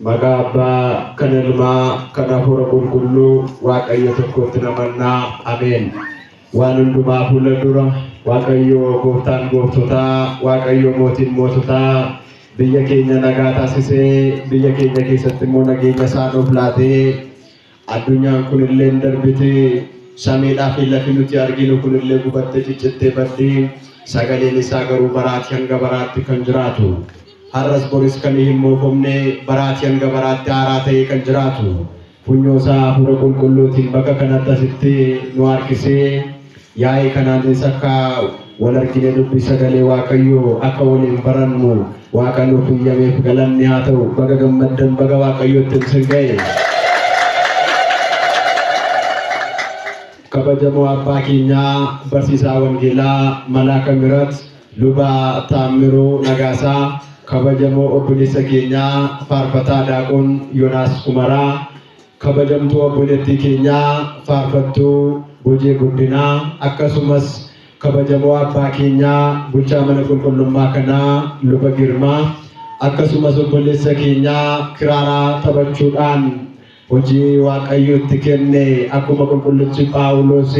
Maqaa Abbaa kan Ilmaa kan Hafuura Qulqulluu Waaqayyo tokkotti namannaa. Ameen. Waan hundumaa fuula dura Waaqayyo gooftaan gooftotaa, Waaqayyo mootiin moototaa biyya keenya nagaa taasisee biyya keenya keessatti immoo nageenya isaa nuuf laatee addunyaan kunillee darbite samiidhaa fi lafi nuti arginu kunillee gubattee ciccittee baddee sagaleen isaa garuu baraatii hanga baraatti kan jiraatu. Har'as boris kan hin moofamne baraatii hanga baraatti haaraa ta'ee kan jiraatu. Funyoo isaa Hafuura Qulqulluutiin bakka kanatti asitti nu harkisee yaa'ii kanaanis akka wal argine dubbii sagalee Waaqayyoo akka waliin barannu Waaqa nuuf iyyameef galanni haa ta'u. Baga gammaddan, baga Waaqayyootti isin ga'e. Kabajamoo abbaa keenyaa barsiisaa wangeelaa Malaaka Mirat Luba Taammiruu Nagaasaa, kabajamoo obboleessa keenyaa faarfataa Daaqoon Yoonaas Kumaraa, kabajamtuu obboleettii keenyaa faarfattuu Bojee Guddinaa, akkasumas kabajamoo abbaa keenyaa bulchaa mana qulqullummaa kanaa Luba Girmaa, akkasumas obboleessa keenyaa kiraaraa taphachuudhaan hojii Waaqayyootti kenne akkuma qulqullichi Phaawulos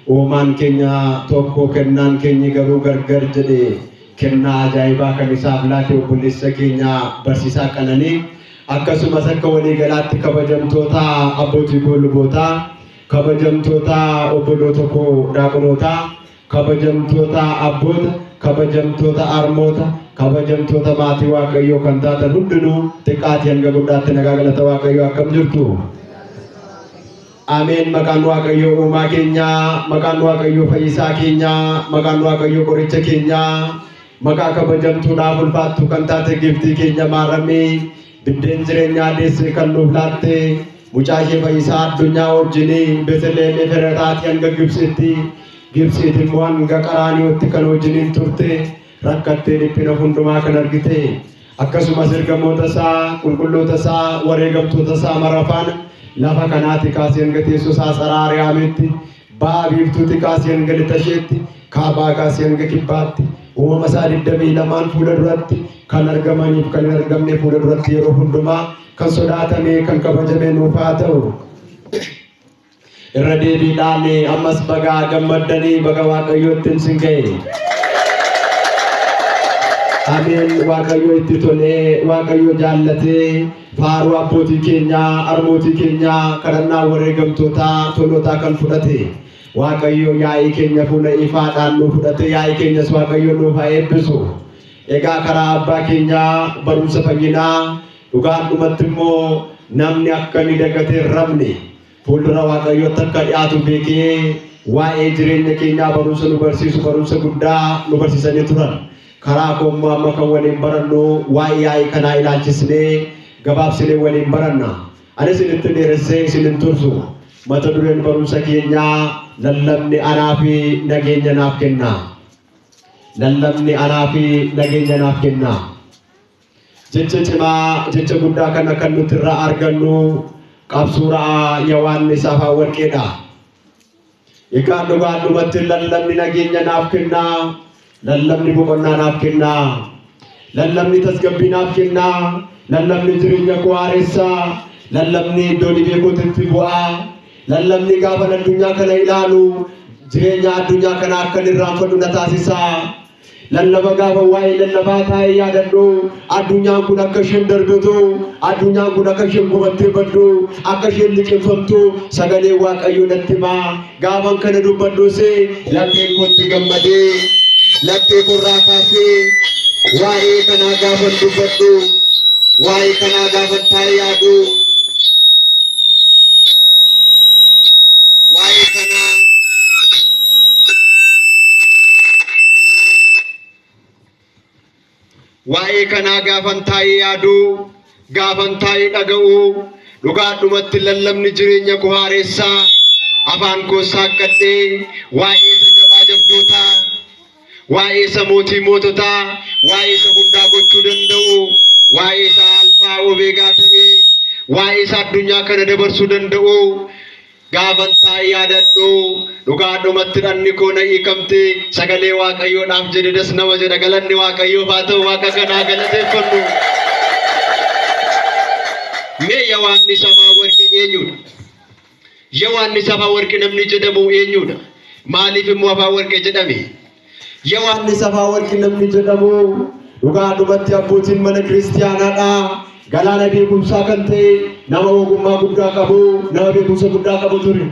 uumaan keenya tokko kennaan keenyi garuu gargar jedhe kennaa ajaa'ibaa kan isaaf laate obboleessa keenya barsiisaa Qananii, akkasumas akka waliigalaatti kabajamtoota abbootii koo lubootaa, kabajamtoota obboloota koo daaqonootaa, kabajamtoota abboota, kabajamtoota armoota, kabajamtoota maatii Waaqayyoo kan taatan hundinuu xiqqaatii hanga guddaatti nagaa galata Waaqayyoo akkam jirtu? Ameen. Maqaan Waaqayyoo uumaa keenyaa, maqaan Waaqayyoo fayyisaa keenyaa, maqaan Waaqayyoo qoricha keenyaa, maqaa kabajamtuudhaaf ulfaattuu kan taate giiftii keenya Maaramii biddeen jireenyaa deessee kan nuuf laatte mucaa ishee fayyisaa addunyaa wajjinii Beetliheem Efrataatii hanga Gibxitti, Gibxiit immoo hanga Qaraaniyootti kan wajjiniin turte, rakkattee dhiphina hundumaa kan argite, akkasumas ergamoota isaa, qulqulloota isaa, wareegamtoota isaa mara faana lafa kanaati kaasee hanga teessoo isaa Tsaraariyaamitti, ba'a biiftuuti kaasee hanga lixa isheetti, kaabaa kaasee hanga kibbaatti, uumama isaa 22 fuula duratti kan argamaniif kan hin argamne fuula duratti yeroo hundumaa kan sodaatame kan kabajame nuuf haa ta'u. Irra deebiidhaan ammas baga gammaddanii, baga Waaqayyootti isin ga'e. Ameen. Waaqayyo itti tolee, Waaqayyo jaallatee faaruu abbootii keenyaa, harmootii keenyaa, kadhannaa wareegamtootaa, tolootaa kan fudhate Waaqayyo yaa'ii keenya fuula ifaadhaan nuuf fudhate, yaa'ii keenyas Waaqayyo nuuf haa eebbisu. Egaa karaa abbaa keenyaa barumsa fayyinaa dhugaan dhumatti immoo namni akka inni dagatee hin rafne fuuldura Waaqayyootti akka dhiyaatu beekee waa'ee jireenya keenyaa barumsa nu barsiisu, barumsa guddaa nu barsiisanii turan. Karaa koo immoo amma kan waliin barannu waa'ee yaa'ii kanaa ilaalchisnee gabaabsinee waliin baranna. Ani isinitti dheeressee isin hin tursu. Mata dureen barumsa keenyaa lallabni anaa fi nageenya naaf kenna. Lallabni anaa fi nageenya naaf kenna. Jecha cimaa, jecha guddaa kana kan nuti irraa argannu qabsuura Yohaannis Afaan Warqeedha. Egaa dhugaan dhumatti lallabni nageenya naaf kenna, lallabni boqonnaa naaf kenna, lallabni tasgabbii naaf kenna, lallabni jireenya koo haaressa, lallabni iddoo dhibee kootitti bu'aa, lallabni gaafa addunyaa kana ilaalu jireenya addunyaa kana akka inni irraanfadhu na taasisa. Lallaba gaafa waa'ee lallabaa taa'ee yaadadhu addunyaan kun akka isheen darbitu, addunyaan kun akka isheen gubattee baddu, akka isheen liqimfamtu sagalee Waaqayyoo natti himaa. Gaafan kana dubbadhus lapheen kootti gammadee, laphee korraa kaasee waa'ee kanaa gaafan dubbadhu, waa'ee kanaa gaafan taa'ee yaadu, waa'ee kanaa gaafan taa'ee yaadu, gaafan taa'ee dhaga'u, dhugaadhumatti lallabni jireenya koo haaressaa, afaan koo saaqqadhee waa'ee isa jabaa jabdootaa, waa'ee isa mootii moototaa, waa'ee isa hundaa gochuu danda'u, waa'ee isa alfaa omeegaa ta'ee, waa'ee isa addunyaa kana dabarsuu danda'u gaafan taa'ee yaadadhu dhugaadhumatti dhanni koo na hiikamte sagalee Waaqayyoodhaaf jedhe das nama jedha. Galanni Waaqayyoof haa ta'u. Waaqa kanaa galateeffannu. Mee Yohaannis Afawarqi eenyudha? Yohaannis Afawarqi namni jedhamu eenyudha? Maaliif immoo Afawarqi jedhame? Yohaannis Afawarqi namni jedhamu dhugaadhumatti abbootiin mana kiristiyaanaadha. Galaana beekumsaa kan ta'e, nama ogummaa guddaa qabu, nama beekumsa guddaa qabu ture.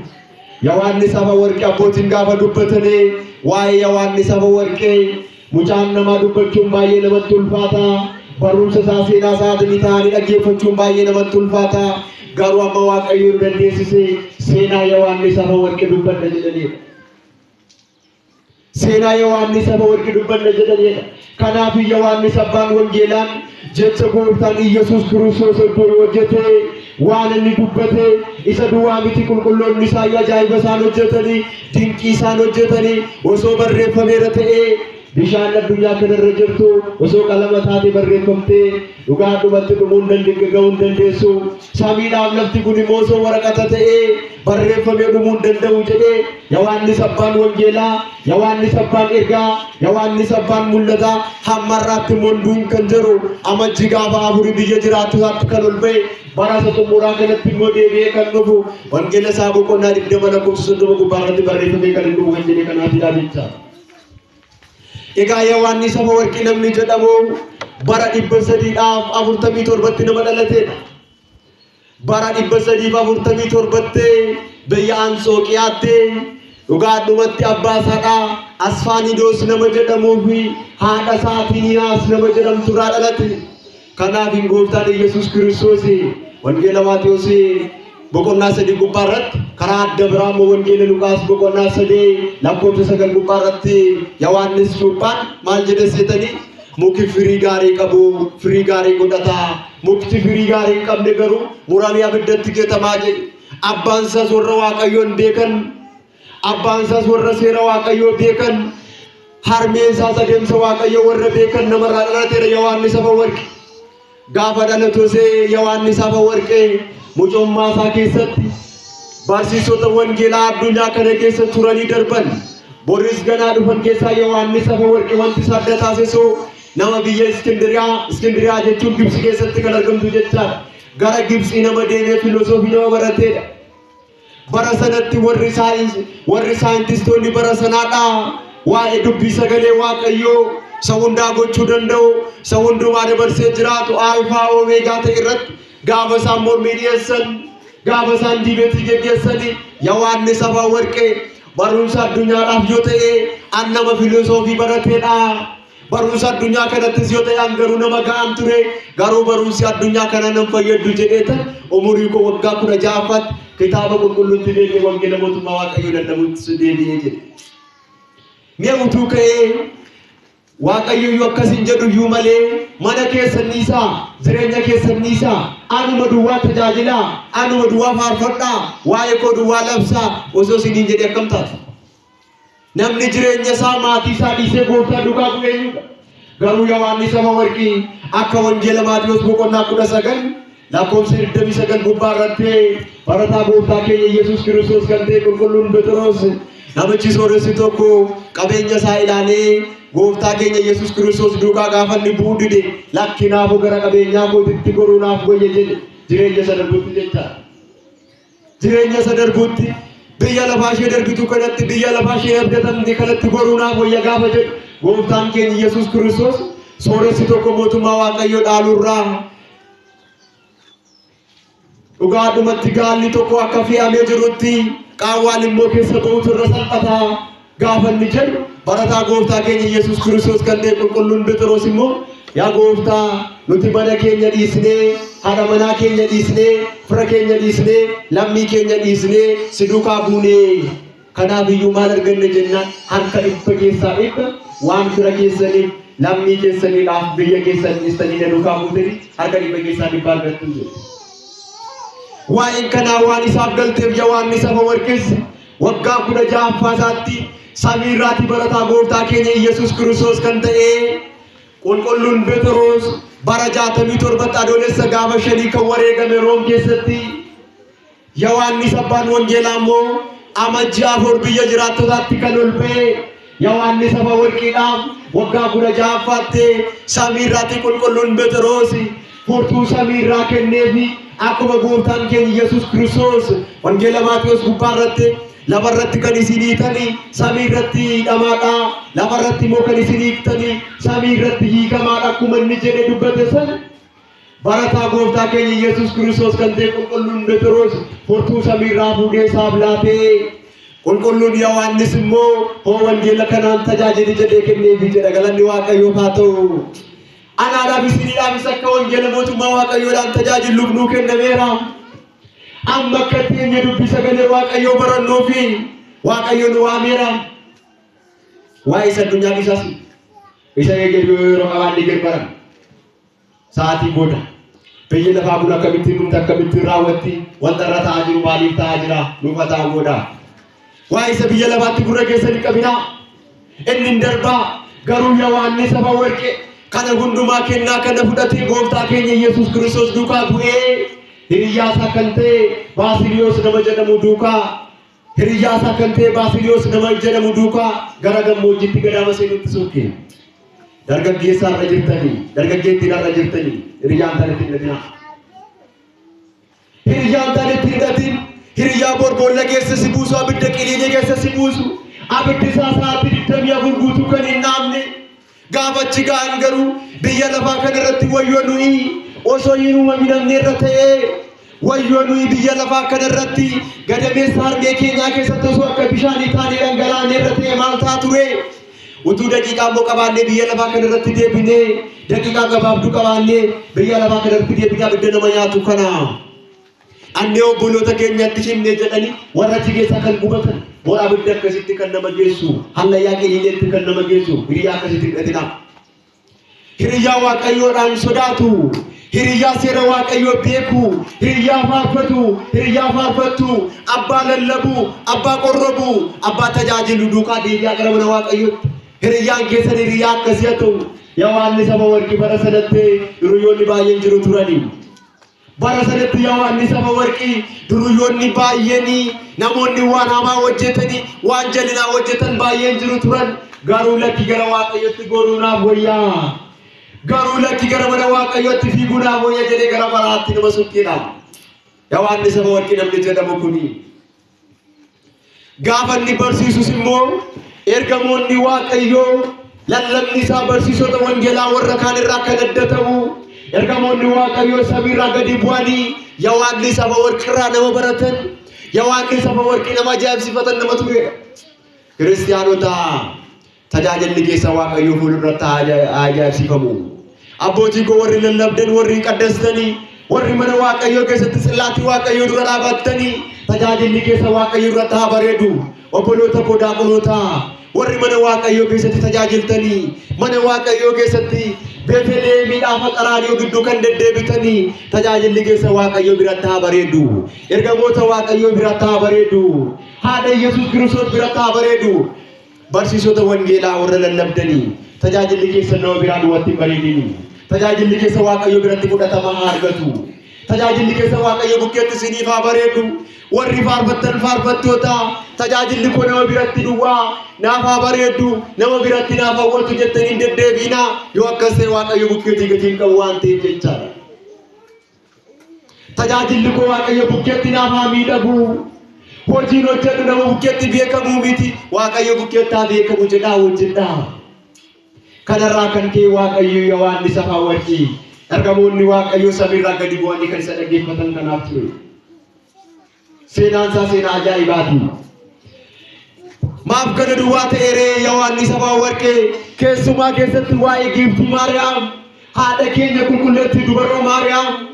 Yohaannis Afawarqi abbootiin gaafa dubbatanii waa'ee Yohaannis Afawarqi mucaan namaa dubbachuun baay'ee namatti ulfaata. Barumsa isaa seenaa isaatiin ta'anii dhaggeeffachuun baay'ee namatti ulfaata. Garuu amma Waaqayyo nu dandeessise seenaa Yohaannis Afawarqi dubbanna jedhaniidha. Seenaa Yohaannis Afawarqi dubbanna jedhaniidha. Kanaaf Yohaannis abbaan wangeelaan jecha gooftaan Iyyasuus Kiristoos iddoo hojjete waan inni dubbate isa duwwaa miti, qulqulloonni isaa ajaa'iba isaan hojjetanii, dinqii isaan hojjetanii osoo barreeffameera ta'ee, bishaan addunyaa kanarra jirtu osoo qalama taate barreeffamtee dhugaadhumatti dhumuu hin dandeenye, ga'uu hin dandeessu. Samiidhaaf lafti kun immoo osoo waraqata ta'ee barreeffamee dhumuu hin danda'u jedhee Yohaannis abbaan wangeelaa, Yohaannis abbaan ergaa, Yohaannis abbaan mul'ataa hammarraatti monduun kan jiru amajji gaafa 4 biyya jiraattotaatti kan ol ba'e, bara isa xumuraa kanatti immoo deebi'ee kan dhufu, wangeela isaa boqonnaa 20 lakkoofsa 30 gubbaa irratti barreeffamee kan hin dhufu kan jedhe kanaafidha jecha. Egaa Yohaannis Afawarqi namni jedhamu bara 347tti nama dhalateedha. Bara 347tti biyya Anxooqiyaatti dhugaadhumatti abbaa isaadhaa Asfaanidoos nama jedhamuu fi haadha isaa Tiniyaas nama jedhamtu irraa dhalate. Kanaaf hin gooftaan Iyyasuus Kiristoos wangeela Maatewos boqonnaa 3 gubbaa irratti, karaa adda biraa immoo wangeela Luqaas boqonnaa 3 lakkoofsa 9 gubbaa irratti Yohaannis cuuphaan maal jedhe seetanii? Muki firii gaarii qabu firii gaarii godhata, mukti firii gaarii hin qabne garuu muramee abiddatti gatamaa jedhe. Abbaan isaas warra Waaqayyoon beekan, abbaan isaas warra seera Waaqayyoo beekan, harmeen isaas adeemsa Waaqayyoo warra beekan namarraa dhalateera Yohaannis Afawarqi. Gaafa dhalatusee Yohaannis Afawarqi mucummaa isaa keessatti barsiisota wangeelaa addunyaa kana keessa turanii darban, boris ganaa dhufan keessaa Yohaannis Afawarqi wanti isa adda taasisu nama biyya Iskindiriyaa, Iskindiriyaa jechuun Gibxi keessatti kan argamtu jechaadha. Gara Gibxii nama deemee filosoofii nama barateedha. Bara sanatti warri saayintistoonni bara sanaadha waa'ee dubbii sagalee Waaqayyoo isa hundaa gochuu danda'u, isa hundumaa dabarsee jiraatu, alfaa oomeegaa ta'e irratti gaafa isaan mormii dhiyeessan, gaafa isaan diibeetii geggeessanii, Yohaannis Afawarqi barumsa addunyaadhaaf yoo ta'e an nama filosoofii barateedha. Barumsa addunyaa kanattis yoo ta'e an garuu nama ga'an ture, garuu barumsi addunyaa kana nan fayyadu jedheetan umurii koo waggaa 16ffaatti kitaaba qulqulluutti beekee wangeela mootummaa Waaqayyoo lallabuutti deebi'ee jedhe. Mi'a utuu ka'ee Waaqayyo iyyuu akkas hin jedhu iyyuu malee mana keessan dhiisaa, jireenya keessan dhiisaa, anuma duwwaa tajaajilaa, anuma duwwaa faarfadhaa, waa'ee koo duwwaa labsaa osoo isiniin jedhee akkam taatu? Namni jireenya isaa, maatii isaa dhiisee gooftaa duukaa bu'e eenyudha? Garuu Yohaannis Afawarqi akka wangeela Maatewos boqonnaa 19 lakkoofsa 29 gubbaa irratti barataa gooftaa keenya Iyyasuus Kiristoos kan ta'e qulqulluun Phexros, namichi sooressi tokko qabeenya isaa ilaalee gooftaa keenya Iyyasuus Kiristoos duukaa gaafa inni bu'uu dide, lakkinaafuu gara qabeenyaa kootitti goruu naaf wayya jedhe, jireenya isa darbutti jechaadha. Jireenya isa darbutti, biyya lafaa ishee darbitu kanatti, biyya lafaa ishee abdatamte kanatti goruu naaf wayya gaafa jedhu, gooftaan keenya Iyyasuus Kiristoos sooressi tokko mootummaa Waaqayyoo dhaaluurraa dhugaadhumatti gaalli tokko akka fe'amee jirutti qaawwaan immoo keessa ba'utu irra salphataa gaafa inni jedhu, barataa gooftaa keenya Iyyasuus Kiristoos kan ta'e qulqulluun Phexros immoo, yaa gooftaa, nuti mana keenya dhiisnee, haadha manaa keenya dhiisnee, fira keenya dhiisnee, lammii keenya dhiisnee si duukaa buunee, kanaaf iyyuu maal arganne jennaan, harka dhibba keessaa dhibba waan fira keessaniif, lammii keessaniidhaaf, biyya keessan dhiistanii na duukaa buutanii harka dhibba keessaa dhibba argattu jedhe. Waa'een kanaa waan isaaf galteef Yohaannis Afawarqis waggaa 16ffaa isaatti samiirraatti barataa gooftaa keenya Iyyasuus Kiristoos kan ta'e qulqulluun Phexros bara 67tti adoolessa gaafa 5 kan wareegame Room keessatti, Yohaannis abbaan wangeelaa immoo amajji 4 biyya jiraattotaatti kan ol ba'e, Yohaannis Afawarqiidhaaf waggaa 16ffaatti samiirraatti qulqulluun Phexros furtuu samiirraa kenneefi Akkuma gooftaan keenya Yesuus Kiristoos wangeela Maatewos gubbaa irratti lafa irratti kan isin hiitanii samii irratti hidhamaadha. Lafa irratti immoo kan isin hiiktanii samii irratti hiikamaadha akkuma inni jedhe dubbate sana. Barataa gooftaa keenya Yesuus Kiristoos kan ta'e qulqulluun Phexros furtuu samiirraa fuudhee isaaf laatee qulqulluun Yohaannis immoo hoo wangeela kanaan tajaajili jedhee kenneefi jedha. Galanni Waaqayyoof haa ta'u. Anaadhaaf isiniidhaafis akka wangeela mootummaa Waaqayyoodhaan tajaajilluuf nuu kennameera. Amma akka teenye dubbii sagalee Waaqayyoo barannuu fi Waaqayyo nu waameera. Waa'ee isa addunyaa dhiisas isa eegalu yeroo qabaanne gad baran. Sa'aatii booda biyyi lafaa kun akkamittiin dhumte, akkamittiin raawwatti, wanta irra ta'aa jiru maaliif ta'aa jira, nuuf haa ta'u booda. Waa'ee isa biyya lafaatti gurra keessan hin qabinaa. Inni hin darbaa. Garuu Yohaannis Afawarqee kana hundumaa kennaa kana fudhatee gooftaa keenya Yesuus Kiristoos duukaa bu'ee hiriyyaa isaa kan ta'e Baasiliyoos nama jedhamu duukaa hiriyyaa isaa kan ta'e Baasiliyoos nama jedhamu duukaa gara gammoojjiitti gadaama seenutti sokke. Dargaggeessaa irra jirtanii, dargaggeettiin irra jirtanii, hiriyyaan taanetti hin hidhatinaa. Hiriyyaan taanetti hin hidhatin. Hiriyyaa bor boolla keessa si buusu, abidda qiliilee keessa si buusu, abiddi isaa sa'aatii 24 guutuu kan hin dhaamne. Gaafa achi ga'an garuu biyya lafaa kana irratti wayyoo nuyi osoo hin uumamin namni irra ta'ee, wayyoo nuyi biyya lafaa kana irratti gadameessa harmee keenyaa keessatti osoo akka bishaanii taanee dhangalaanee irra ta'e maal ta'a ture? Utuu daqiiqaa immoo qabaannee biyya lafaa kana irratti deebinee, daqiiqaa gabaabduu qabaannee biyya lafaa kana irratti deebinee abidda nama nyaatu kana annee obboloota keenyatti himnee jedhanii warra achi keessaa kan gubatan bor abidda akkasitti kan nama geessu, hallayyaa qiliileetti kan nama geessu hiriyyaa akkasitti hidhatinaa. Hiriyyaa Waaqayyoodhaan sodaatu, hiriyyaa seera Waaqayyoo beeku, hiriyyaa faarfatu, hiriyyaa faarfattu, abbaa lallabu, abbaa qorrobu, abbaa tajaajilu duukaa deebi'aa gara mana Waaqayyootti. Hiriyyaan keessan hiriyyaa akkasii haa ta'u. Yohaannis Afawarqii bara sanatti duruyyoonni baay'een jiru turanii. Bara sanatti Yohaannis Afawarqii duruyyoonni baay'een, namoonni waan hamaa hojjetanii, waan jallinaa hojjetan baay'een jiru turan. Garuu lakki gara Waaqayyotti goruu naaf wayyaa. Garuu lakki gara mana Waaqayyotti fiiguu naaf wayya jedhee gara baraatti nama sukkiidha. Yohaannis Afawarqii namni jedhamu kuni. Gaafa inni barsiisus immoo ergamoonni Waaqayyoo lallabni isaa barsiisota wangeelaa warra kaan irraa kan adda ta'u, ergamoonni Waaqayyoo samiirraa gadi bu'anii Yohaannis Afawarqii irraa nama baratan, Yohaannis Afawarqii nama ajaa'ibsiifatan nama turedha. Kiristiyaanota, tajaajilli keessa Waaqayyoo fuulduratti haa ajaa'ibsiifamu. Abbootii koo warri lallabdan, warri qaddastanii, warri mana Waaqayyoo keessatti tsillaatii Waaqayyoo dura dhaabattanii, tajaajilli keessa Waaqayyoo duratti haa bareedu. Obboloota koo daaqonoota, warri mana Waaqayyoo keessatti tajaajiltanii, mana Waaqayyoo keessatti Beeteleemiidhaaf Qaraaniyoo gidduu kan deddeebitanii, tajaajilli keessa Waaqayyoo biratti haa bareedu. Ergamoota Waaqayyoo biratti haa bareedu. Haadha Yesuus Kiristoos biratti haa bareedu. Barsiisota wangeelaa warra lallabdanii, tajaajilli keessan nama biraa duwwaatti hin bareedini. Tajaajilli keessa Waaqayyo biratti fudhatama haa argatu. Tajaajilli keessa Waaqayyo bukkeetti isiniif haa bareedu. Warri faarfattan faarfattoota, tajaajilli koo nama biratti duwwaa naaf haa bareedu, nama biratti naaf hawwatu jettanii hin deddeebiinaa. Yoo akkas ta'e Waaqayyo bukkeetii gatii hin qabu waan ta'eef jechaadha. Tajaajilli koo Waaqayyo bukkeetti naaf haa miidhagu. Hojiin hojjedhu nama bukkeetti beekamuu miti. Waaqayyo bukkeetti haa beekamu jedhaa hojjedhaa. Kanarraa kan ka'e Waaqayyo Yohaannis Afawarqii ergamoonni Waaqayyoo samiirraa gadi bu'anii kan isa dhaggeeffatan kanaaf ture. Seenaan isaa seenaa ajaa'ibaati. Maaf kana duwwaa ta'e ree Yohaannis Afawarqee? Keessumaa keessatti waa'ee giiftii Maariyaam, haadha keenya qulqulleettii dubaroo Maariyaam,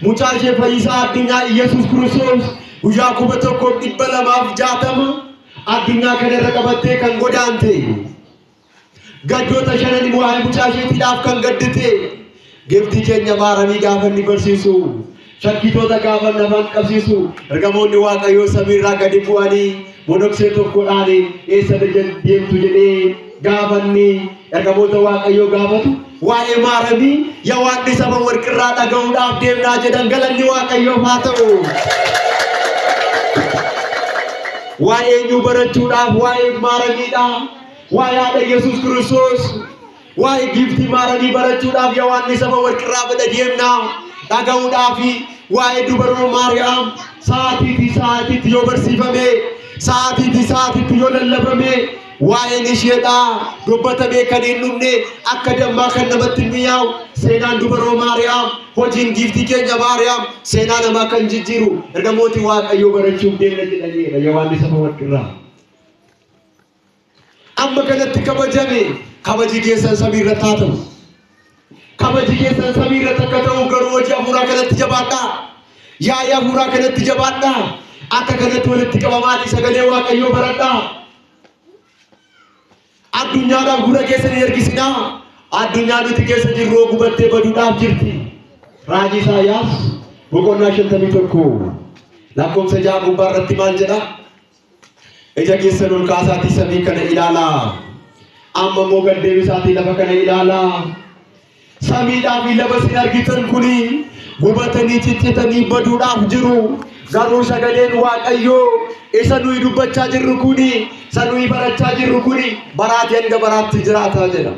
mucaa ishee fayyisaa addunyaa Iyyasuus Kiristoos guyyaa 1260 addunyaa kana irra qabattee kan godaante, gaddoota shanan waa'ee mucaa isheetiidhaaf kan gaddite giiftii keenya Maaramii gaafa inni barsiisu, shakkitoota gaafa inni afaan qabsiisu, ergamoonni Waaqayyoo samiirraa gadi bu'anii monoksee tokkodhaan eessa deemtu jedhee gaafa inni ergamoota Waaqayyoo gaafatu, waa'ee Maaramii Yohaannis Afawarqirraa dhaga'uudhaaf deemnaa jedhan. Galanni Waaqayyoof haa ta'u. Waa'ee eenyuu barachuudhaaf? Waa'ee Maaramiidha. Waa'ee haadha Yesuus Kiristoos, waa'ee giiftii Maaramii barachuudhaaf Yohaannis Afawarqirraa bada deemnaa dhaga'uudhaaf. waa'ee dubaroo Maariyaam sa'aatiitii sa'aatiitti yoo barsiifame, sa'aatiitii sa'aatiitti yoo lallabame, waa'een isheedhaa dubbatamee kan hin dhumne, akka dammaa kan namatti mi'aawu seenaan dubaroo Maariyaam, hojiin giiftii keenya Maariyaam seenaa namaa kan jijjiiru ergamooti Waaqayyoo barachuuf deemna jedhaniidha Yohaannis Afawarqirraa. Amma kanatti kabajame, kabaji keessan samii irratti haa ta'u. Kabaji keessan samii irratti akka ta'u garuu hojii hafuuraa kanatti jabaadhaa. Yaa'ii hafuuraa kanatti jabaadhaa. Akka kanatti walitti qabamaatii sagalee Waaqayyoo baradhaa. Addunyaadhaaf gurra keessan hin ergisinaa. Addunyaa nuti keessa jirru gubattee baduudhaaf jirti. Raajii Isaayyaas boqonnaa 51 lakkoofsa 6 gubbaa irratti maal jedha? Ija keessan ol kaasaatii samii kana ilaalaa. Amma immoo gad deebisaatii lafa kana ilaalaa. Samiidhaa fi lafa isin argitan kuni gubatanii ciccitanii baduudhaaf jiru. Garuu sagaleen Waaqayyoo isa nuyi dubbachaa jirru kuni, isa nuyi barachaa jirru kuni baraatii hanga baraatti jiraata jedha.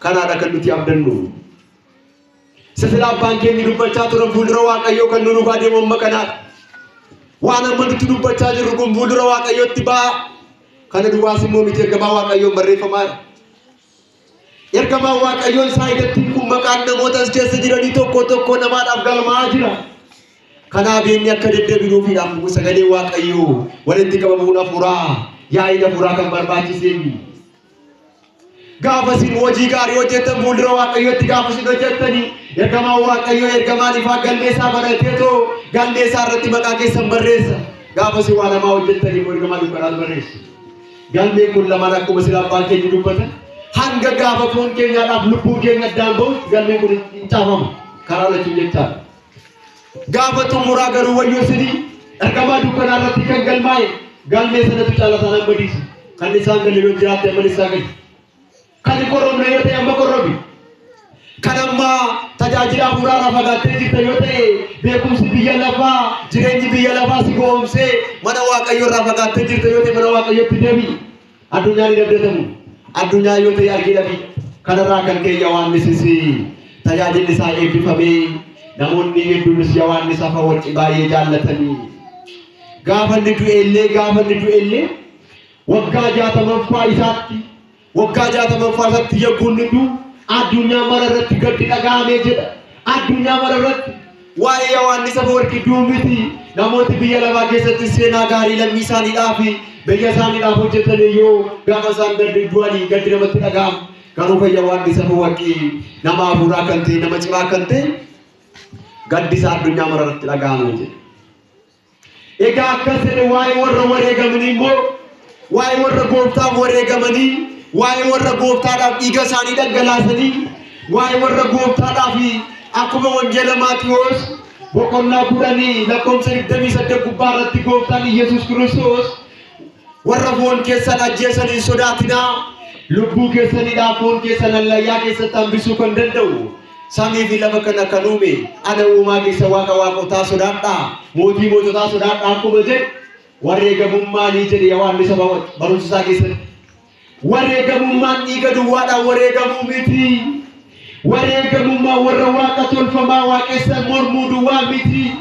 Kanaadha kan nuti abdannu. Sisila abbaan keenya dubbachaa turan fuuldura Waaqayyoo kan nu dhugaa deemu amma kanaadha. Waan amma nuti dubbachaa jirru kun fuuldura Waaqayyootti ba'a. Kana duwwaas immoo miti, ergamaa Waaqayyoon barreeffamaadha. Ergamaan Waaqayyoon saayidattiin kun maqaan namoota as keessa jiranii tokko tokko namaadhaaf galmaa'aa jira. Kanaaf inni akka deddeebinuufiidhaaf sagalee Waaqayyoo walitti qabamuun hafuuraa, yaa'iin hafuuraa kan barbaachiseefi. Gaafa isin hojii gaarii hojjettan fuuldura Waaqayyootti gaafa isin hojjettanii, ergamaan Waaqayyoo ergamaan ifaa galmeessaa barateetoo galmeessaa irratti maqaa keessan barreessa. Gaafa isin waan hamaa hojjettanii immoo ergamaa dukkanaas barreessa. Galmeen kun lamaan akkuma sila abbaan keenya dubbatan hanga gaafa foon keenyaadhaaf lubbuun keenya addaan ba'utti galmeen kun hin caafama. Karaa lachuu jechaadha. Gaafa xumuraa garuu wayyoo isinii, ergamaa dukkanaa irratti kan galmaa'e galmee sanatu caala isaan badiisa. Kan isaan galle yoo jiraatte amma isaan galle. Kan hin qorrobne yoo ta'e amma qorrobi. Kan amma tajaajila hafuuraa irraa fagaattee jirta yoo ta'e, beekumsi biyya lafaa, jireenyi biyya lafaa si goomsee mana Waaqayyoo irraa fagaattee jirta yoo ta'e, mana Waaqayyootti deebi'i. Addunyaan hin abdatamu. Addunyaa yoo ta'e argee dhabi. Kanarraa kan ka'e Yohaannisis tajaajilli isaa eebbifamee, namoonni hedduunis Yohaannis Afawarqi baay'ee jaallatanii. Gaafa inni du'e illee waggaa 60ffaa isaatti, waggaa 60ffaa isaatti yogguu inni du'u addunyaa mara irratti gaddi dhaga'amee jedha. Addunyaa mara irratti waa'ee Yohaannis Afawarqi du'u miti, namooti biyya lafaa keessatti seenaa gaarii lammii isaaniidhaaf fi biyya isaaniidhaaf hojjetan yoo gaafa isaan gaddi du'anii gaddi namatti dhaga'ama. Garuu kan Yohaannis Afawarqi nama hafuuraa kan ta'e, nama cimaa kan ta'e, gaddi isaa addunyaa mara irratti dhaga'amee jedha. Egaa akkas jedhe. Waa'ee warra wareegamanii immoo, waa'ee warra gooftaaf wareegamanii, waa'ee warra gooftaadhaaf dhiiga isaanii dhangalaasanii, waa'ee warra gooftaadhaaf akkuma wangeela Maatiyoos boqonnaa 10 lakkoofsa 28 gubbaa irratti gooftaan Iyyasuus Kiristoos, "Warra foon keessan ajjeesan hin sodaatinaa, lubbuu keessaniidhaaf foon keessan hallayyaa keessatti hambisuu kan danda'u samii fi lafa kana kan uume ana uumaa keessa Waaqa waaqotaa sodaadhaa, mootii moototaa sodaadhaa," akkuma jedhe, wareegamummaanii jedhe Yohaannis barumsa isaa keessatti. Wareegamummaan dhiiga duwwaadhaan wareegamuu miti. Wareegamummaan warra waaqa tolfamaa waaqessan mormuu duwwaa miti.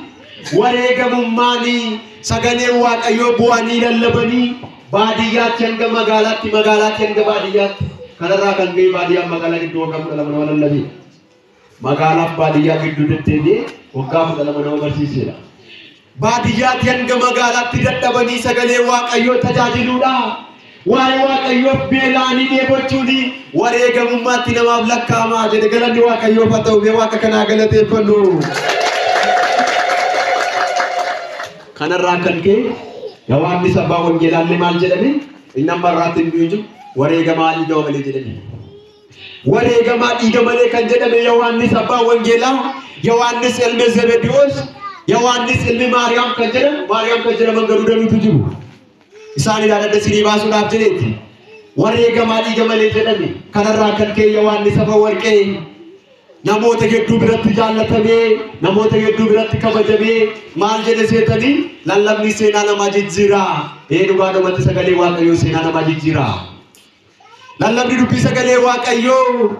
Wareegamummaanii sagalee Waaqayyoo bu'anii lallabanii baadiyyaatti hanga magaalaatti, magaalaatti hanga baadiyyaatti. Kanarraa kan ga'e baadiyyaan magaalaa gidduu waggaa 12 nama lallabee. Magaalaaf baadiyyaa gidduu deddeebi'ee waggaa 12 nama barsiiseera. Baadiyyaatti hanga magaalaatti dadhabanii sagalee Waaqayyoo tajaajiluudha. Waa'ee Waaqayyoof beela'anii dheebochuun wareegamummaatti namaaf lakkaa'amaa jedhe. Galanni Waaqayyoof haa ta'u. Mee Waaqa kanaa galateeffannu. Kanarraa kan ka'e Yohaannis abbaa wangeelaallee maal jedhame? Inni amma irraatti hin du'in jiru wareegamaa dhiiga malee jedhame. Wareegamaa dhiiga malee kan jedhame Yohaannis abbaa wangeelaa, Yohaannis ilmi Zebediyoos, Yohaannis ilmi Maariyaam kan jedhamu, Maariyaam kan jedhaman garuu danuutu jiru. Isaan ilaaladda isinii baasuudhaaf jedheeti. Wareegamaa dhiiga malee jedhame. Kanarraa kan ka'e Yohaannis Afawarqee namoota hedduu biratti jaallatamee, namoota hedduu biratti kabajamee. Maal jedhe seetanii? Lallabni seenaa namaa jijjiira. Ee, dhugaadhumatti sagalee Waaqayyoo seenaa namaa jijjiira. Lallabni dubbii sagalee Waaqayyoo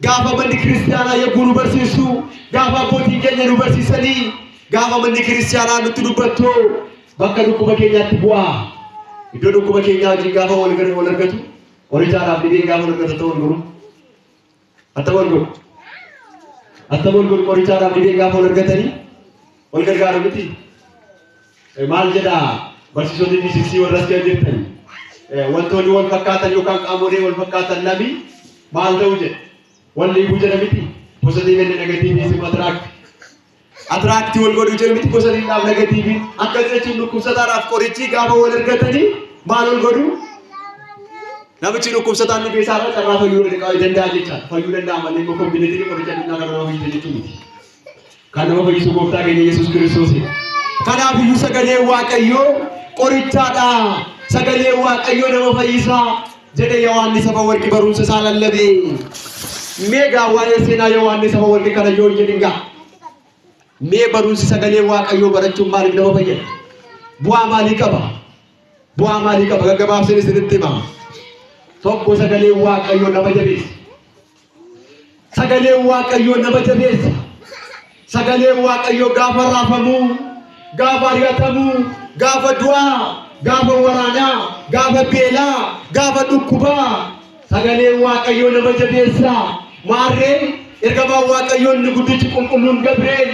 gaafa manni kiristaanaa yogguu nu barsiisu, gaafa abbootiin keenya nu barsiisanii Gaafa manni kiristaanaa nutti dubbattu bakka dhukkuba keenyaatti bu'aa. Iddoo dhukkuba keenyaa wajjin gaafa wal argatu qorichaadhaaf dhibeen gaafa wal argatu wal godhu. Atta wal godhu. Atta wal godhu qorichaadhaaf dhibeen gaafa wal argatanii wal gargaaru miti. Maal jedhaa barsiisonni fiiziksii warra as jirtan wantoonni wal fakkaatan yookaan qaamolee wal fakkaatan lami maal ta'u jedha. Wal dhiibuu jedha miti. Positive and negative is attract. Attract wal godhuu jedha miti positiivaaf negatiivii. Akkas jechuun dhukkubsataadhaaf qorichi gaafa wal argatanii maal wal godhu? Namichi dhukkubsataan dhibee isaarra carraa fayyuu danda'a jechaadha. Fayyuu danda'a malee immoo kombineetiin qoricha addunyaa kana nama fayyisa jechuu miti. Kan nama fayyisu gooftaa keenya Yesuus Kiristoosidha. Kanaaf iyyuu sagalee Waaqayyoo qorichaadha. Sagalee Waaqayyoo nama fayyisaa jedhe Yohaannis Afawarqi barumsa isaa lallabee. Mee gaa waa'ee seenaa Yohaannis Afawarqi kana yoo jedhin gaa. Mee barumsi sagalee Waaqayyoo barachuun maaliif nama fayyada? Bu'aa maalii qaba? Bu'aa maalii qaba? Gaggabaabseen isinitti hima. Tokko sagalee Waaqayyoo nama jabeessa. Sagalee Waaqayyoo nama jabeessa. Sagalee Waaqayyoo gaafa raafamuu, gaafa ari'atamuu, gaafa du'aa, gaafa waraanaa, gaafa beelaa, gaafa dhukkubaa. Sagalee Waaqayyoo nama jabeessa. Maarree ergamaan Waaqayyoo inni guddichi qulqulluun Gabri'eel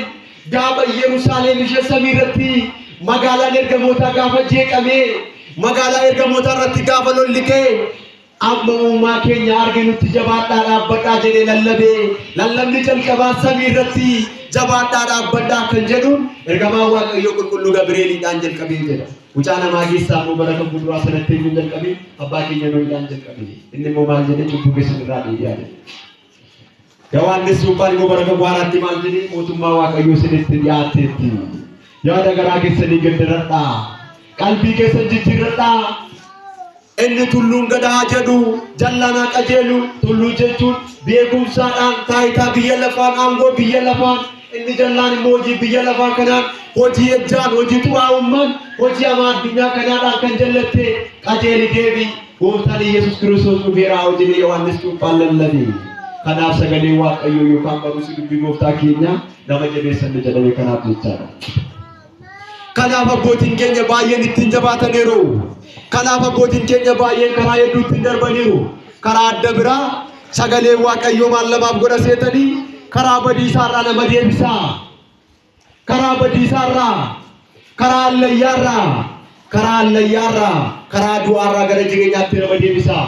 gaafa Yerusaalem ishee samii irratti magaalaan ergamootaa gaafa jeeqamee magaalaa ergamootaa irratti gaafa lolli ka'e amma uumaa keenya arginutti jabaadhaa dhaabbadhaa jedhee lallabee lallabni jalqabaa samii irratti jabaadhaa dhaabbadhaa kan jedhuun ergamaan Waaqayyoo qulqulluu Gabri'eeliidhaan jalqabee jedha. Mucaa namaa keessaa immoo bara kan fuulduraa sanatti eenyuun jalqabee abbaa keenya Nohiidhaan jalqabee inni immoo maal jedhee cubbuu keessan irraa deebi'aa jedhe. Yohaannis Cuuphaan immoo bara kan waaraatti maal jedhee mootummaa Waaqayyoo isinitti dhiyaatteetti. Yaada garaa keessanii gaddaradhaa. Qalbii keessan jijjiirradhaa. Inni tulluun gadaa jedhu jallaan qajeelu tulluu jechuun beekumsaadhaan taayitaa biyya lafaan aangoo biyya lafaan inni jallaan immoo hojii biyya lafaa kanaan hojii ejjaan hojii xuraa'ummaan hojii hamaa addunyaa kanaadhaan kan jallatte qajeeli deebi gooftaan Yesuus Kiristoos dhufeera hojii Yohaannis Cuuphaan lallabe. Kanaaf sagalee Waaqayyoo yookaan barumsi dubbii gooftaa keenya nama jabeessanne jedhame kanaaf jechaadha. Kanaaf abbootiin keenya baay'een ittiin jabaataniiru. Kanaaf abbootiin keenya baay'een karaa hedduu ittiin darbaniiru. Karaa adda biraa sagalee Waaqayyoo maal namaaf godha seetanii karaa badiisaarraa nama deebisaa. Karaa badiisaarraa, karaa allayyaarraa, karaa allayyaarraa, karaa du'aarraa gara jireenyaatti nama deebisaa.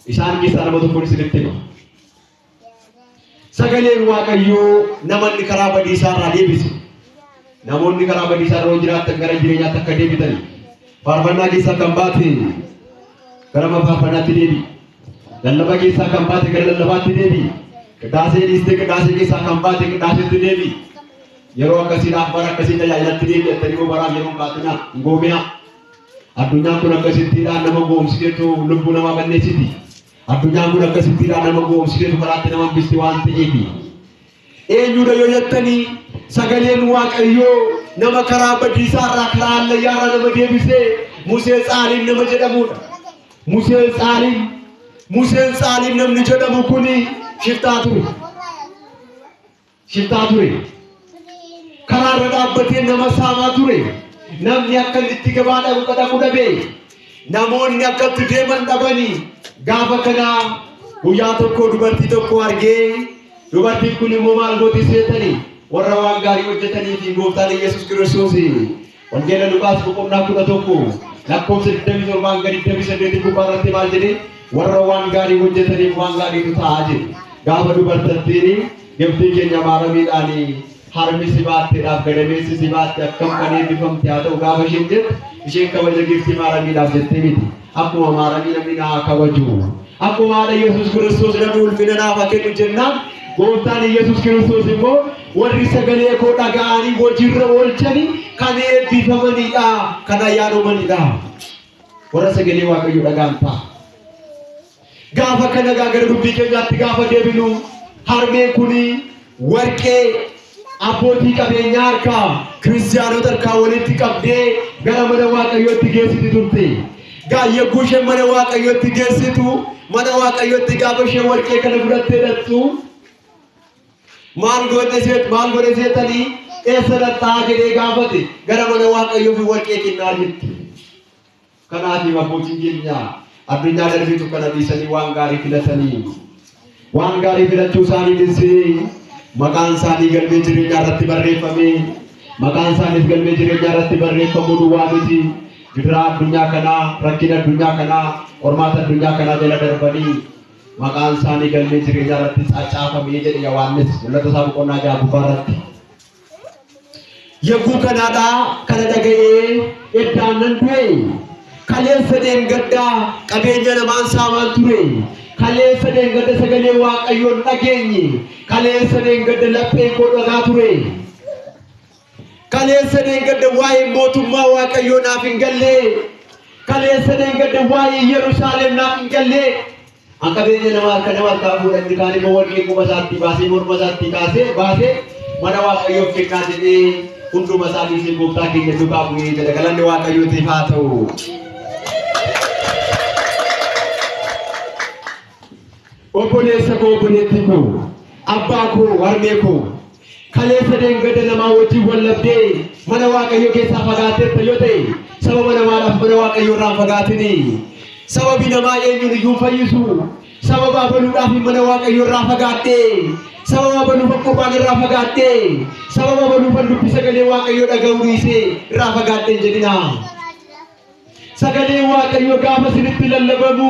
Isaan keessaa nama tokkoon isinitti hima. Sagaleen Waaqayyoo namoonni karaa badiisaarraa deebise. Namoonni karaa badiisaarra yoo jiraatan gara jireenyaatti akka deebitani. Faarfannaa keessaa kan baate gara faarfannaatti deebi. Lallaba keessaa kan baate gara lallabaatti deebi. Qiddaasee dhiistee qiddaasee keessaa kan baate qiddaaseetti deebi. Yeroo akkasiidhaaf bara akkasii tajaajilatti deebi jettanii immoo baraaf yeroo hin baatinaa hin goominaa. Addunyaan kun akkasittiidhaan nama goomsiteetu lubbuu namaa balleessiti. Addunyaan kun akkasittiidhaan nama goomsiteetu karaatti nama hambisti waan ta'eefi. Eenyudha yoo jettanii sagaleen Waaqayyoo nama karaa badiisaarraa karaa hallayyaarraa nama deebisee Musee Tsaaliim nama jedhamudha. Museen Tsaaliim Museen Tsaaliim namni jedhamu kuni shiftaa ture. Shiftaa ture. Karaarra dhaabbatee nama saamaa ture. Namni akka inni itti gabaa dhaqu dhaqu dhabe. Namoonni akka itti deeman dhabanii gaafa kana guyyaa tokko dubartii tokko argee dubartiin kun immoo maal gooti seetanii warra waan gaarii hojjetanii fi gooftaan Yesuus Kiristoos Wangeela Luqaas boqonnaa 11 lakkoofsa 27 hanga 28 gubbaa irratti maal jedhee warra waan gaarii hojjetaniif waan gaariitu ta'aa jedhe. Gaafa dubartattiin giftii keenya maaramiidhaan harmi si baatteedhaaf gadameessi si baatte akkam kan eebbifamte haa ta'u gaafa isheen jettu isheen kabaja giftii maaramiidhaaf jettee miti. Akkuma maaramii namni naa kabaju. Akkuma haadha Yesuus Kiristoos namni ulfina naaf haa kennu jennaan gooftaan Yesuus Kiristoos immoo warri sagalee koo dhaga'anii hojiirra oolchanii kan eebbifamanidha kan ayyaanomanidha. Warra sagalee Waaqayyoo dhaga'an ta'a. Gaafa kana gara dubbii keenyaatti gaafa deebinu harmeen kuni warqee abbootii qabeenyaa harkaa kiristiyaanota harkaa walitti qabdee gara mana Waaqayyootti geessiti turte. Gaayyeguu isheen mana Waaqayyootti geessitu mana Waaqayyootti gaafa isheen warqee kana fudhattee dhattu maal godhe seetanii Eessa dhaqxaa jedhee gaafate gara mana Waaqayyoo fi warqee kennaa jette. Kanaaf abbootiin keenya addunyaa darbitu kana dhiisanii waan gaarii filatanii waan gaarii filachuu isaaniitis maqaan isaanii galmee jireenyaa irratti barreeffame. Maqaan isaaniis galmee jireenyaa irratti barreeffamuu duwwaa miti. Gidiraa addunyaa kanaa, rakkina addunyaa kanaa, qormaata addunyaa kanaa jala darbanii maqaan isaanii galmee jireenyaa irratti cacaafamee jedhe Yohaannis mul'ata isaa boqonnaa 6 gubbaa irratti. Yogguu kanaadhaa kana dhaga'ee eddaan nan du'e. Kaleessa deengaddaa qabeenya namaan saamaan ture. Kaleessa deengadda sagalee Waaqayyoon dhageenye. Kaleessa deengadda lapheen koo dhagaa ture. Kaleessa deengadda waa'ee mootummaa Waaqayyoo naaf hin galle. Kaleessa deengadda waa'ee Yerusaalem naaf hin galle. An qabeenya namaa akka nama harkaa fuudhan kaan immoo warqee quba isaatti baasee morma isaatti kaasee baasee mana Waaqayyoof kennaa jedhee hunduma isaa dhiisee gooftaa keenya duukaa bu'ee jedha. Galanni Waaqayyootiif haa ta'u. Obboleessa koo, obboleettii koo, abbaa koo, harmee koo, kaleessa deengada namaa wajjin wal dhabdee mana Waaqayyoo keessaa fagaatteetta yoo ta'e sababa namaadhaaf mana Waaqayyoo irraa hin fagaatini. Sababi namaa eenyuun iyyuu hin fayyisu. Sababa abaluudhaaf mana Waaqayyoo irraa fagaadhee, sababa abaluuf qurbaana irraa fagaadhee, sababa abaluuf dubbii sagalee Waaqayyoo dhaga'uu dhiisee irraa fagaadhee hin jedhinaa. Sagalee Waaqayyoo gaafa isinitti lallabamu,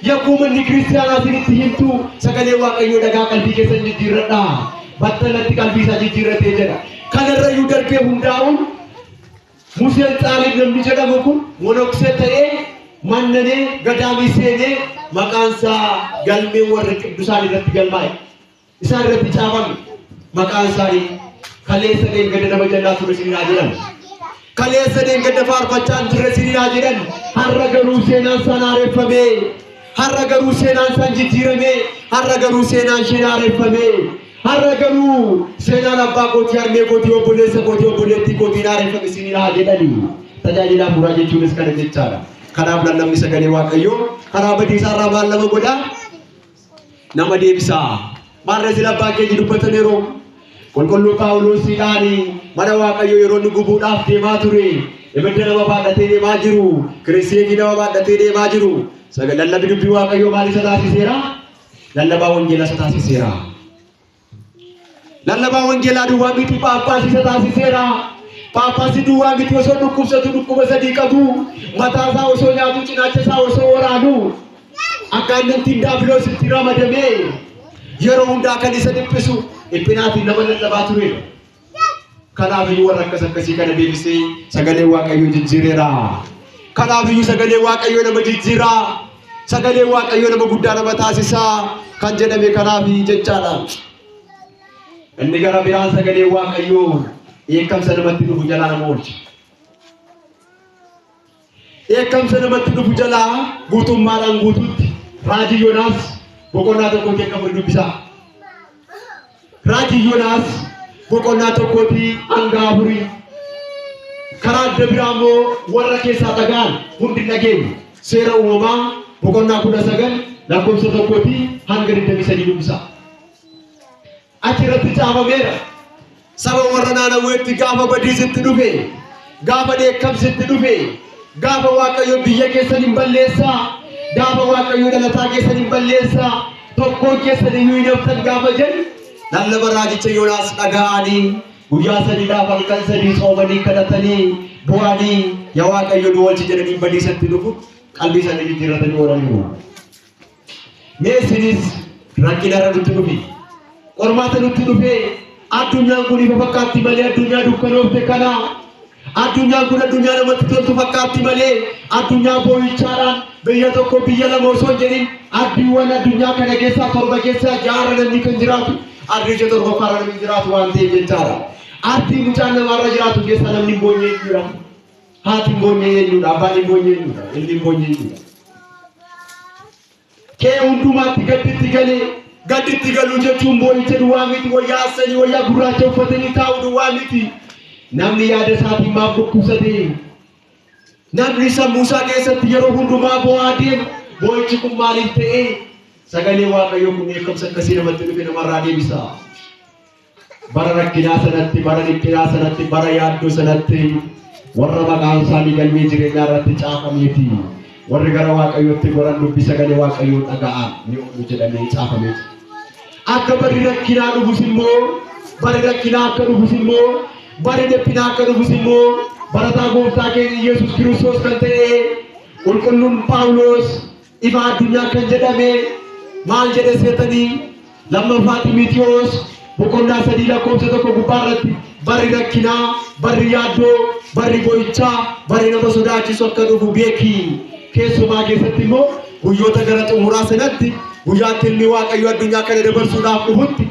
yogguu manni kiristaanaa isinitti himtu, sagalee Waaqayyoo dhagaa qalbii keessan jijjiirradhaa. Battalatti qalbii isaa jijjiirratee jedha. Kanarrayyuu darbee hundaa'uun Museen Xaaliib namni jedhamu kun monoksee ta'ee mannanee gadaamii seenee maqaan isaa galmee warra qidduusaan irratti galmaa'e. Isaan irratti caafame maqaan isaanii kaleessa deengada nama jallaa ture isiniin jedhan. Kaleessa deengada faarfachaa hin turre isiniin jedhan. Har'a garuu seenaan isaan haareffame. Har'a garuu seenaan isaan jijjiirame. Har'a garuu seenaan isheen haareffame. Har'a garuu seenaan abbaa kootii, harmee kootii, obboleessa kootii, obboleettii kootiin haareffame isiniin jedhani. Tajaajila hafuuraa jechuunis kana jechaadha. Kanaaf lallabni sagalee Waaqayyoo karaa badiisaa irraa maal nama godhaa? Nama deebisaa. Maarree sila abbaa keenya dubbatan yeroo qulqulluu Phaawulosiidhaan mana Waaqayyoo yeroo inni gubuudhaaf deemaa ture, ibidda nama baadhatee deemaa jiru, kiristeetii nama baadhatee deemaa jiru. Lallabni dubbii Waaqayyoo maal isa taasiseera? Lallabaa wangeelaa isa taasiseera. Lallabaa wangeelaa duwwaa miti, Phaaphaasii isa taasiseera. Phaaphaasii duwwaa miti, osoo dhukkubsatu dhukkuba 3 qabu, mataa isaa osoo nyaatu, cinaacha isaa osoo waraanu, akka inni ittiin daabiloos itti ramadamee yeroo hundaa kan isa dhiphisu dhiphinaatiin nama lallabaa turedha. Kanaafiyyuu warra akkas akkasii kana deebisee sagalee Waaqayyoo jijjiireera. Kanaafiyyuu sagalee Waaqayyoo nama jijjiiraa. Sagalee Waaqayyoo nama guddaa nama taasisaa kan jedhame kanaaf jechaadha. Inni gara biraan sagalee Waaqayyoo dheekkamsa namatti dhufu jalaa nama oolcha. Dheekkamsa namatti dhufu jalaa guutummaadhaan guutuutti Raajii Yoonaas boqonnaa 1 hanga 4 dubbisaa. Raajii Yoonaas boqonnaa 1 hanga 4. Karaa adda biraa immoo warra keessaa dhaga'an hundi dhageenye. Seera uumamaa boqonnaa 19 lakkoofsa 1 hanga 23 dubbisaa. Achirratti caafameera. Saba warra Naanawweetti gaafa badiisitti dhufe, gaafa dheekkamsitti dhufe, gaafa Waaqayyo biyya keessan hin balleessaa, gaafa Waaqayyo dhalataa keessan hin balleessaa, tokkoon keessan iyyuu hin haftan gaafa jedhu, lallaba raajicha Yoonaas dhaga'anii guyyaa 3dhaaf halkan 3 tsoomanii kadhatanii bu'anii yaa Waaqayyo nu oolchi jedhanii badiisatti dhufu qalbii isaanii jijjiirratanii oolaniiru. Mee isinis rakkinarra nutti dhufi, qormaata nutti dhufee, addunyaan kun ifa fakkaatti malee addunyaa dukkanoofte kana, addunyaan kun addunyaa namatti toltu fakkaatti malee addunyaa boo'ichaadhaan biyya tokko biyya lama osoo hin jedhin addiiwwan addunyaa kana keessaa 7 keessaa 6 namni kan jiraatu, ardicha 7ffaarra namni jiraatu waan ta'eef jechaadha. Ardii mucaan namaarra jiraatu keessaa namni hin boonye eenyudha? Haati hin boonye eenyudha? Abbaan hin boonye eenyudha? Ilmi hin boonye eenyudha? Kee hundumaatti gadditti galee, gadditti galuu jechuun boo'icha duwwaa miti, wayyaa assanii wayyaa gurraacha uffatanii taa'uu duwwaa miti. Namni yaada isaatiin maaf dhukkubsate? Namni sammuu isaa keessatti yeroo hundumaa boo'aa deema. Boo'ichi kun maaliif ta'e? Sagalee Waaqayyoo kun dheekkamsa akkasii namatti dhufe namarraa deebisa. Bara rakkinaa sanatti, bara dhiphinaa sanatti, bara yaaddoo sanatti warra maqaan isaanii galmee jireenyaa irratti caafamee fi warri gara Waaqayyootti goran dubbii sagalee Waaqayyoo dhaga'an ni oolu jedhamee caafamee jira. Akka barri rakkinaa dhufus immoo, barri rakkinaa akka dhufus immoo, barri dhiphinaa akka dhufus immoo, barataa gooftaa keenya Yesuus Kiristoos kan ta'e qulqulluun Phaawulos ifa addunyaa kan jedhame maal jedhe seetanii lammaffaa Ximitiyoos boqonnaa 3 lakkoofsa 1 gubbaa irratti barri rakkinaa, barri yaaddoo, barri boo'ichaa, barri nama sodaachisu akka dhufu beeki. Keessumaa keessatti immoo guyyoota gara xumuraa sanatti guyyaatti ilmi Waaqayyoo addunyaa kana dabarsuudhaaf dhufutti,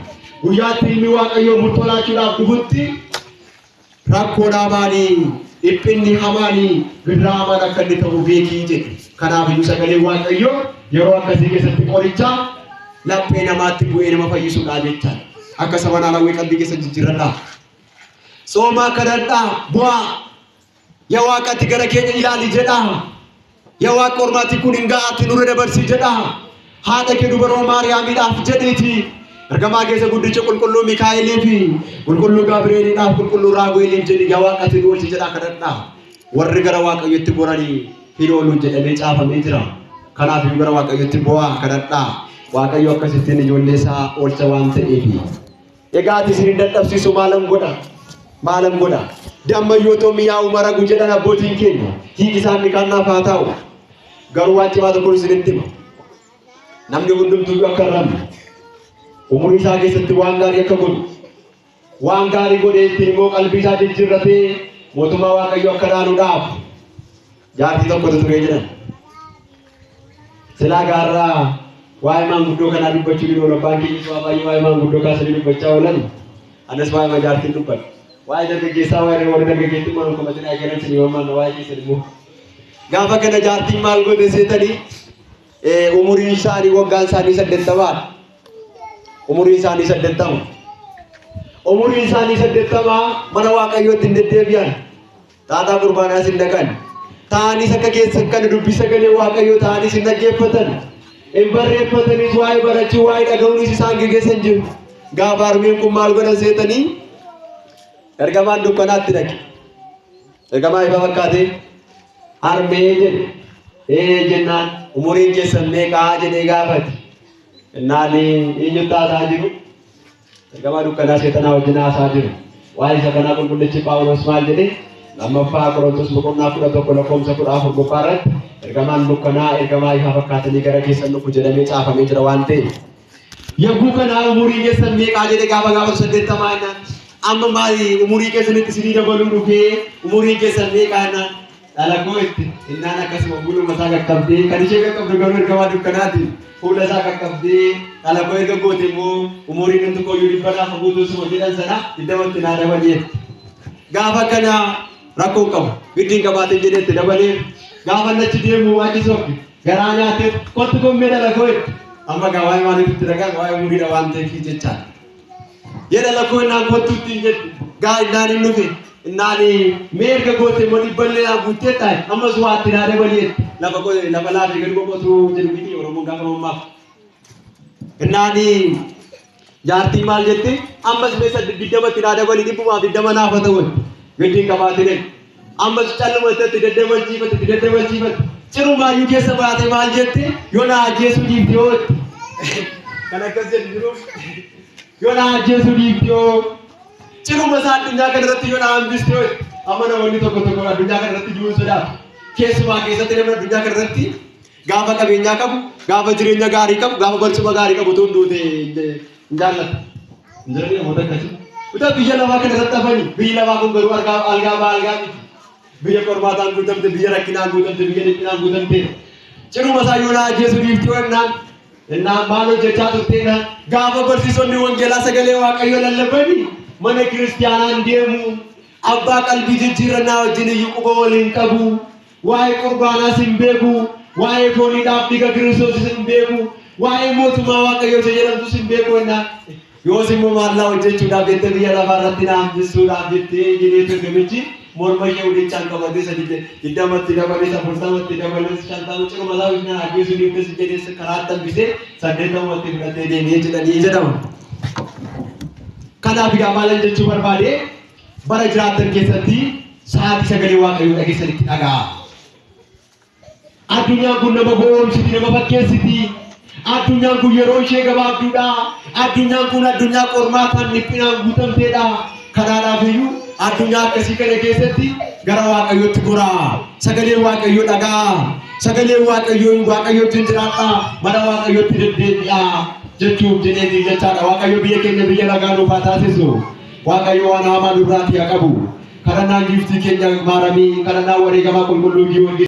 guyyaatti ilmi Waaqayyoo murtoo laachuudhaaf dhufutti rakkoon hamaanii, dhiphinni hamaanii, gidiraa hamaan akka inni ta'u beekii jedhe. Kanaaf iyyuu sagalee Waaqayyoo yeroo akkasii keessatti qoricha laphee namaatti bu'ee nama fayyisuudha jechaadha. Akka saba Naanawwee qalbii keessa jijjiirradhaa. Soomaa kadhadhaa bu'aa. Yaa Waaqatti gara keenya ilaali jedhaa. Yaa Waaqa ormaatti kun hin ga'aatti nurra dabarsii jedhaa. Haadha kee dubaroo Maariyaamiidhaaf jedhiiti. Ergamaa keessa guddicha qulqulluu Mikaa'elii fi qulqulluu Gabri'eeliidhaaf qulqulluu Raagu'eeliif jedhi yaa Waaqatti nu oolchi jedhaa kadhadhaa. Warri gara Waaqayyotti goranii hin oolu jedhamee caafamee jira. Kanaaf iyyuu gara Waaqayyotti bu'aa kadhadhaa. Waaqayyo akkasittiin ijoollee isaa oolcha waan ta'eef. Egaa ati isin hin dadhabsiisu maalan godha? Maalan godha? Damma yoo ta'u mi'aawu maragu jedhan abbootiin keenya. Hiiki isaan ni naaf haa ta'u. Garuu waan cimaa tokko isinitti hima. Namni hundumtuu akka hin rafne, umurii isaa keessatti waan gaarii akka godhu, waan gaarii godhee ittiin immoo qalbii isaa jijjiirratee mootummaa Waaqayyoo akka dhaaluudhaaf jaartii tokkotu ture jedhan. Silaa gaarraa waa'ee maanguddoo kanaa dubbachuu ni oolu. Abbaan keenya waa baay'ee waa'ee maanguddoo kaasanii dubbachaa oolan. Anas waa'ee jaartiin dubbadha. Waa'ee dargaggeessaa waa'ee warra dargaggeettii maal komatin eegalan isin yoommaan waa'ee keessan immoo. Gaafa kana jaartiin maal goote seetanii umuriin isaanii waggaan isaanii 80dha. Umuriin isaanii 80. Umuriin isaanii 80 mana Waaqayyootti hin deddeebi'an. Xaaxaa qurbaanaas hin dhaqan. Ta'anis akka keessa kan dubbii sagalee Waaqayyoo ta'anis hin dhaggeeffatan. Hin barreeffatanis waa'ee barachuu waa'ee dhaga'uunis isaan geggeessan jiru. Gaafa harmeen kun maal godhan seetanii ergamaan dukkanaatti dhaqe. Ergamaa ifa fakkaatee harmee jedhe. Ee jennaan umuriin keessan meeqaa jedhee gaafate. Innaan eenyutti haasaa jiru? Ergamaa dukkanaa seexanaa wajjin haasaa jiru. Waa'ee isa kanaa qulqullichi Phaawulos maal jedhee? Lammaffaa Qorontos boqonnaa 11 lakkoofsa 14 gubbaa irratti ergamaan dukkanaa ergamaa ifaa fakkaatanii gara keessan dhufu jedhamee caafamee jira waan ta'eef. Yogguu kanaa umurii keessan meeqaa jedhee gaafa gaafatu 80 jennaan. Amma maali umurii keessanitti isinii dabaluu dhufee umurii keessan meeqaa jennaan. Dhala koo itti innaan akkasuma fuuluma isaa qaqqabdee kan ishee qaqqabdu garuu ergamaa dukkanaati. Fuula isaa qaqqabdee dhala koo erga goote immoo umuriin namni tokko iyyuu dhibba gaafa guutuu suma jedhan sana 20tti naa dabaleetti. Gaafa kana rakkoo qabu giddiin qabaateen jedhetti dabalee gaafa achi deemu achi sokki garaa nyaatee kottu gommee dhala koo itti. Amma gaa waa'ee maaliif itti dhagaan waa'ee umuriidha waan ta'eef jechaadha. Jedha lakkoo innaan kottu ittiin jedhu gaa innaan hin dhufe innaan mee erga goote immoo dhibballee naa guuttee taa'e ammas waa itti naa dabaleetti lafa lafa laafee gadi boqotu jedhu miti Oromoon gaafa mammaaf. Innaan jaartiin maal jette ammas mee 20tti naa dabalii 120 naaf haa ta'u giddiin qabaatee ammas calluma itti daddabalchiifate itti daddabalchiifate cirumaayyuu keessa baate maal jette yoo na ajjeesuu dhiifte yoo kan akkas jedhu jiru yoo na ajjeesuu dhiifte yoo ciruma isaa addunyaa kana irratti yoo na hambiste yoo amma namoonni tokko tokko addunyaa kana irratti du'uun sodaatu. Keessumaa keessatti namni addunyaa kana irratti gaafa qabeenyaa qabu, gaafa jireenya gaarii qabu, gaafa barcuma gaarii qabu utuu hin duute hin jaallatu. Hin jirani namoota akkasii. Utuu biyya lafaa kana irratti hafanii biyyi lafaa kun garuu algaa ba'aa algaa miti. Biyya qormaataan guutamte, biyya rakkinaan guutamte, biyya dhiphinaan guutamte. Ciruma isaa yoo na ajjeesuu dhiifte yoo jennaan innaan maal hojjechaa turte jennaan gaafa barsiisonni wangeelaa sagalee Waaqayyoo lallabanii mana kiristaanaan deemu abbaa qalbii jijjiirannaa wajjin iyyuu quba waliin qabu waa'ee qurbaanaas hin beeku waa'ee fooniidhaaf dhiiga Kiristoosis hin beeku waa'ee mootummaa Waaqayyoo isa jedhamtus hin beeku jennaan yoos immoo maallaa hojjechuudhaaf jettee biyya lafaa irratti na hambisuudhaaf jettee jedhee ergamichi morma ishee ulichaan qabatee sadi 20tti dabalees 40tti dabalees 50 ciruma isaa wajjin ajjeesuu dhiiftes jedhee karaatti hambisee 80tti fudhatee deemee jedhanii jedhama. Kanaaf egaa maalan jechuu barbaade bara jiraattan keessatti sa'aatii sagalee Waaqayyoo dhageessanitti dhaga'a. Addunyaan kun nama gowwoomsiti, nama fakkeessiti. Addunyaan kun yeroo ishee gabaabduudha. Addunyaan kun addunyaa qormaataan dhiphinaan guutamteedha. Kanaadhaaf iyyuu addunyaa akkasii kana keessatti gara Waaqayyootti goraa. Sagalee Waaqayyoo dhaga'a. Sagalee Waaqayyoo Waaqayyoo wajjin jiraadhaa. Mana Waaqayyootti deddeebi'aa jechuuf jedheeti jechaadha. Waaqayyo biyya keenya biyya nagaa nuuf haa taasisu. Waaqayyo waan hamaa nurraatii haa qabu. Kadhannaan giiftii keenya maaramii, kadhannaan wareegamaa qulqulluu Giyoorgis.